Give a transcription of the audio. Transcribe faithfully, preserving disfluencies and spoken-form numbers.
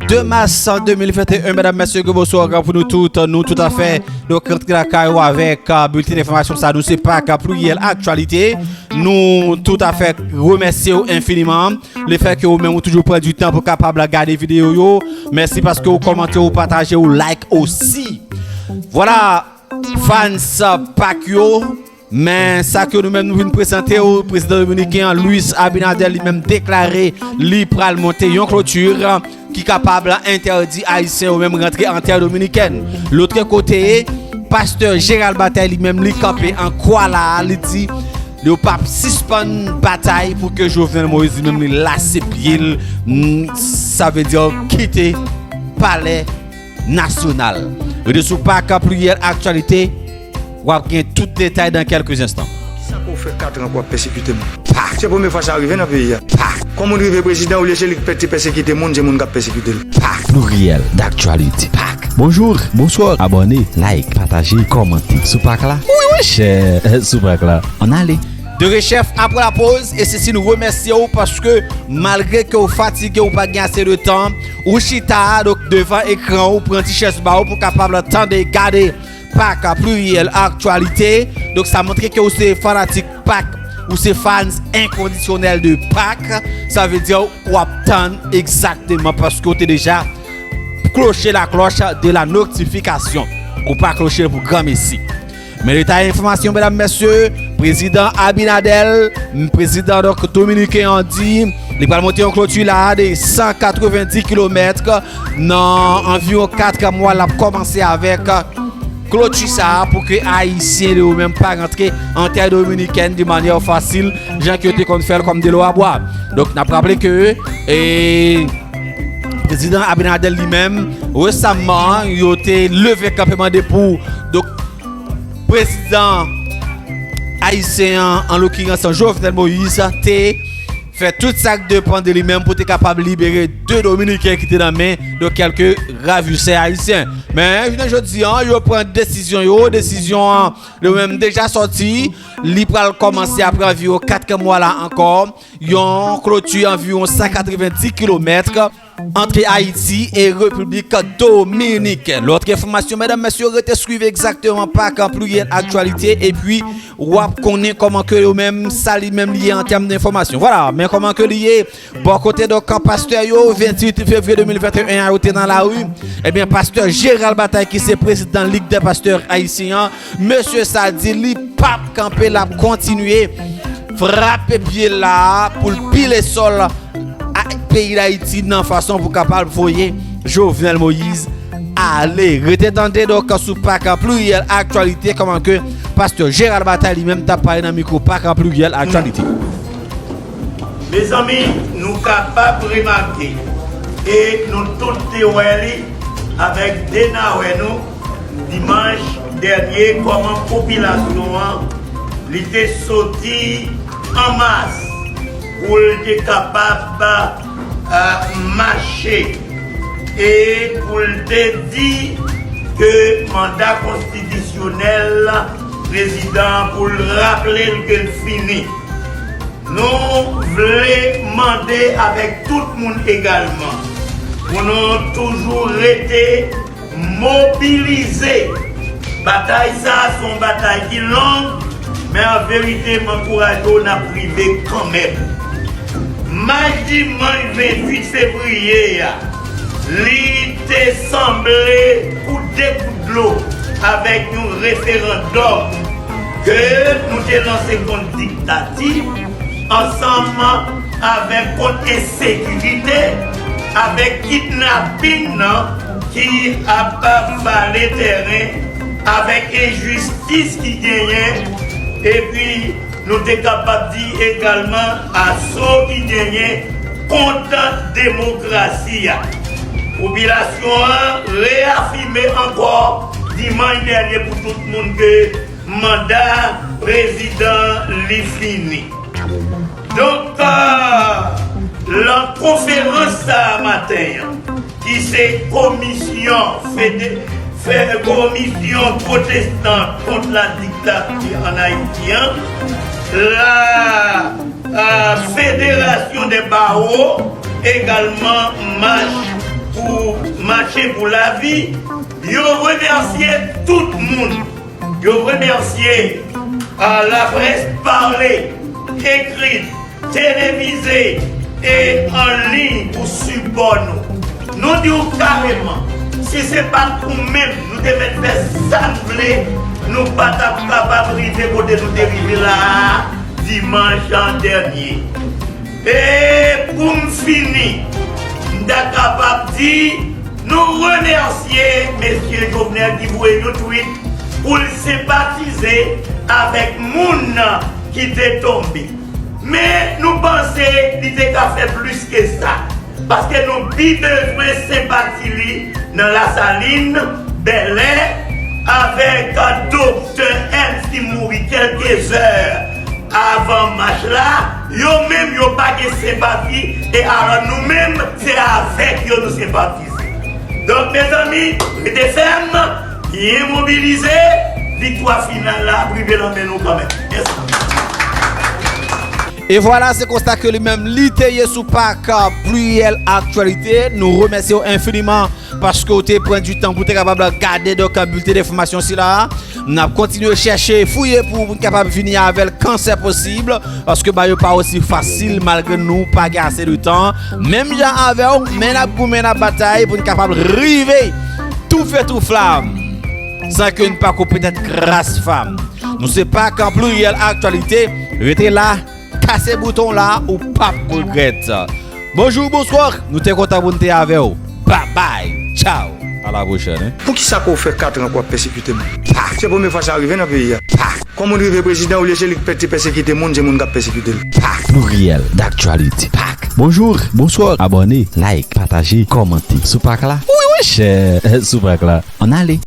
De mas de mil venteyen, medam, mesye, gwo bonswa pou nou tout, nou toutafè. Donk, rantre lakay ou avèk, euh, bilten enfòmasyon sa, nou se Pak Pliryèl Aktyalite. Nou toutafè remèsye w enfiniman. Lefètke ou menm ou toujou pran di tan pou kapab gade videyo yo. Mèsi paske ou kòmante, ou pataje, ou like osi. Vwala, fans Pak yo, men sa ke nou menm nou vin prezante w, prezidan dominiken an, Luis Abinader, li menm deklare li pral monte yon kloti ki kapab entèdi Ayisyen yo menm rantre an tè dominikèn. Lotre kote, pastè Gérald Bataille li menm li kanpe an kwa la, li di yo p ap sispann batay pou ke Jovenel Moïse li menm li lase pye l, mm, sa vle di kite palè nasyonal. Rete sou Pak Pliryèl Aktyalite, w ap gen tout detay dan kèlke enstan. Sa ke w fè kat an ke w ap pèsekite moun? Pak. Se premye fwa sa rive nan peyi a. Pak. Kon moun rive prezidan, olye se li ki pè-, te pèsekite moun, se moun k ap pèsekite l. Pak. Pliryèl d'Aktyalite. Pak. Bonjou, bonswa, abòne, like, pataje, kòmante. Sou Pak la? Wi, wi, chè, sou Pak la. Ann ale. De rechèf apre lapoz, e Cécile remèsye w paske malgre ke w fatige, ou pa gen ase de tan, ou chita, donk, devan ekran, ou pran ti chèz ba ou pou kapab tande, gade Pak Pliryèl Aktyalite. Donk, sa montre ke ou se fanatik Pak, ou se fans enkondisyonèl de Pak. Sa vle di w ap tann egzakteman paske w te deja kloche la cloche de la notification. Ou pa kloche l pou granmesi. Men detay enfòmasyon, medam, mesye, prezidan Abinader, prezidan, donk, dominiken an di, li pral monte yon kloti la de san katrevenndis kilomèt nan anviwon kat mwa. L ap kòmanse avèk kloti sa a pou ke Ayisyen yo menm pa rantre an tè dominikèn de manyè fasil, jan ke yo te konn fè l kòm de lò a bwa. Donk, n ap raple ke, e, prezidan Abinader li menm, resaman, yo te leve kanpe mande pou, donk, prezidan ayisyen an, an lokirans Jovenel Moïse, te fè tout sa k depann de li menm pou te kapab libere de Dominiken ki te nan men de kèlke ravisè ayisyen. Men, jounen jodi an, yo pran desizyon yo, desizyon an, yo menm deja sòti, li pral kòmanse apre anviwon kat mwa la ankò, yon kloti anviwon san katrevenndis kilomèt ant Ayiti e Repiblik Dominikèn. Lòt enfòmasyon, medam, mesye, rete swiv egzakteman Pak Pliryèl Aktyalite, epi w ap konnen kòman ke yo menm, sa li menm li ye an tèm de enfòmasyon. Vwala, men kòman ke li ye, bò kote, donk, pastè yo, venntuit fevriye de mil venteyen an, yo te nan lari. Ebyen, pastè Gérald Bataille, ki se prezidan Lig dè Pastè Ayisyen an, mesye sa di li p ap kanpe, l ap kontinye frape pye l la pou l pile sòl ak peyi Dayiti nan fason pou kapab voye Jovenel Moïse ale. Rete tande, donk, sou Pak Pliryèl Aktyalite, kòman ke pastè Gérald Bataille li menm t ap pale nan mikwo Pak Pliryèl Aktyalite. Mezanmi, nou kapab remake, e nou tout te wè li avèk de nawè nou, dimanch dènye, kòman popilasyon an, li te soti an mas pou l te kapab, a, mache e pou l te di ke manda konstitisyonèl prezidan an, pou l raple l ke l fini. Nou vle mande avèk tout moun egalman pou nou toujou rete mobilize. Batay sa a se yon batay ki long, men an verite, m ankouraje w, n ap rive kanmenm. Mach dimanch venntuit fevriye a, li te sanble kou de gout dlo avèk yon referandòm ke nou te lanse kont diktati, ansanm avèk kont ensekirite, avèk kidnaping nan ki ap vale tèren, avèk enjistis ki genyen, epi nou te kapab di egalman aso ki genyen kont demokrasi a. Popilasyon an reyafime ankò dimanch dènye pou tout moun ke manda prezidan li fini. Donk, euh, lan konferans sa a maten an, ki se komisyon fede-, fe-, komisyon pwotestan kont la diktati an Ayiti an, la, euh, Fédération des Barreaux egalman mach pou Pou lavi, yo remèsye tout moun. Yo remèsye, a, laprès pale, ekri, televize e an liy pou sipò nou. Nou di w kareman, si se pa t ou menm, nou te mèt fè sa n vle, nou pa t ap kapab rive kote nou te rive la a dimanch an dènye. E pou m fini, m ta kapab di, nou remèsye mesye Jovenel ki voye yon tweet pou l senpatize avèk moun ki te tonbe. Men nou panse li te ka fè plis ke sa, paske nou pi bezwen senpati li nan Lasalin, Bèlè, avèk Doktè Ernst ki mouri kèlke zè avan mach la. Yo menm, yo pa gen senpati, e alò nou menm, se avèk yo nou senpatize. Donk, mezanmi, rete fèm, byen mobilize, viktwa final la ap rive nan men nou kanmenm. Mèsi. E vwala, se konsa ke li menm li te ye sou pak, euh, Pluriel Actualité. Nou remèsye w enfiniman paske w te pran di tan pou te kapab gade, donk, euh, bilten enfòmasyon sila a. N ap kontinye chèche, fouye pou, pou n kapab vini avè l kan sè posib, paske bagay yo pa osi fasil malgre nou pa gen ase de tan. Menm jan avè w, men n ap goumen, n ap batay pou n kapab rive toufe tou flam san ke n pa koupe tèt kras fam. Nou se pak Pluriel Actualité, rete la, kase bouton la, ou p ap regrèt. Bonjou, bonswa, nou te kontan pou n te avè w. Babay, tchaw, a la pwochèn, hein. Poukisa ke w fè kat an ke w ap pèsekite moun? Pak. Se premye fwa sa rive nan peyi a. Pak. Kon moun rive prezidan, olye se li ki pè-, te pèsekite moun, se moun k ap pèsekite l. Pak. Pluriel d'actualité. Pak. Bonjou, bonswa, abòne, like, pataje, kòmante. Sou pak la. Wi, wi, chè. Sou pak la. Ann ale.